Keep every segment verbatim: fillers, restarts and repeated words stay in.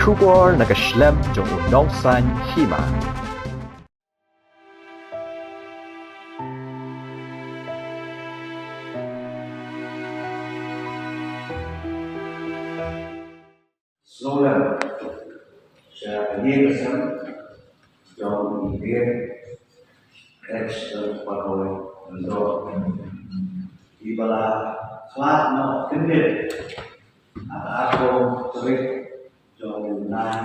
Khubor na ka shlem jong u nongsan hima. Slogan sha ka ïing ka sem jong i Dr. H. Paroi Lyngdoh, i ba la khlad noh khyndiat ha ka arphew tarik jong u bnai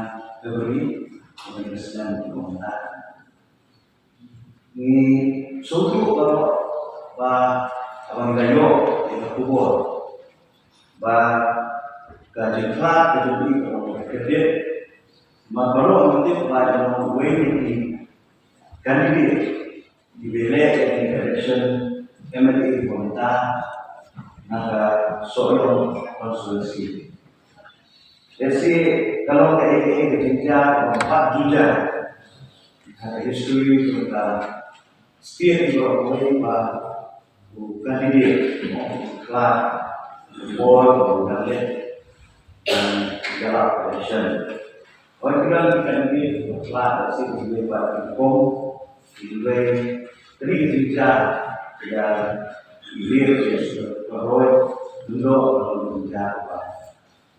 February, ha ka snem jong u. Ngi sngewthuh baroh ba haba ngi la ïoh ïa ka khubor ba ka jingkhlad ka jong u ka long kaba kordit, ma baroh ngi tip ba ka long uwei na ki candidate kiba leh ïa ka election M L A ba mynta na ka Sohiong constituency. Te shi ka long kaei kaei ka jingjia kaba pat jujia ha ka history jong ka state jong ngi ba u candidate u khlad bor ba u dang leh ban ïalap election. Hooid, ki don ki candidate kiba khlad, lehse kiwei pat ki kong, kiwei, kane ka jingjia ïa i Dr. Paroi Lyngdoh ka long ka jingjia kaba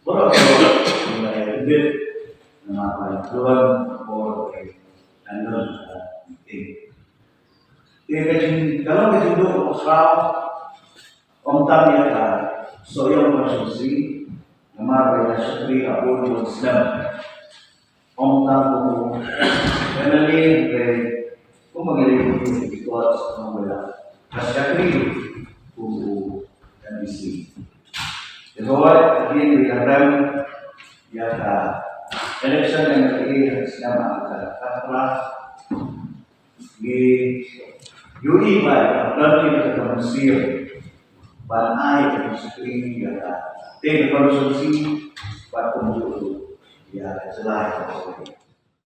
baroh baroh ngi la ïathuh namar ba la don ka por ba ngi dang don ha ka meeting. Te ka jing, ka long ka jingduh kaba khraw, ym tang ïa ka Sohiong constituency, namar ba ngi la shakri ha bun bun snem. Ym tang kum u M L A, hynrei kumba ngi la ïohi ha ki records, kum ba la shakri kum u M D C. Te hooid, hadien ba ngi la rem ïa ka election M L A ha ka snem ar hajar khatphra, ngi ïohi ba ka don ka mynsiem ban ai ka jingshakri ïa katei ka constituency bad kumjuh ruh ïa ka jylla.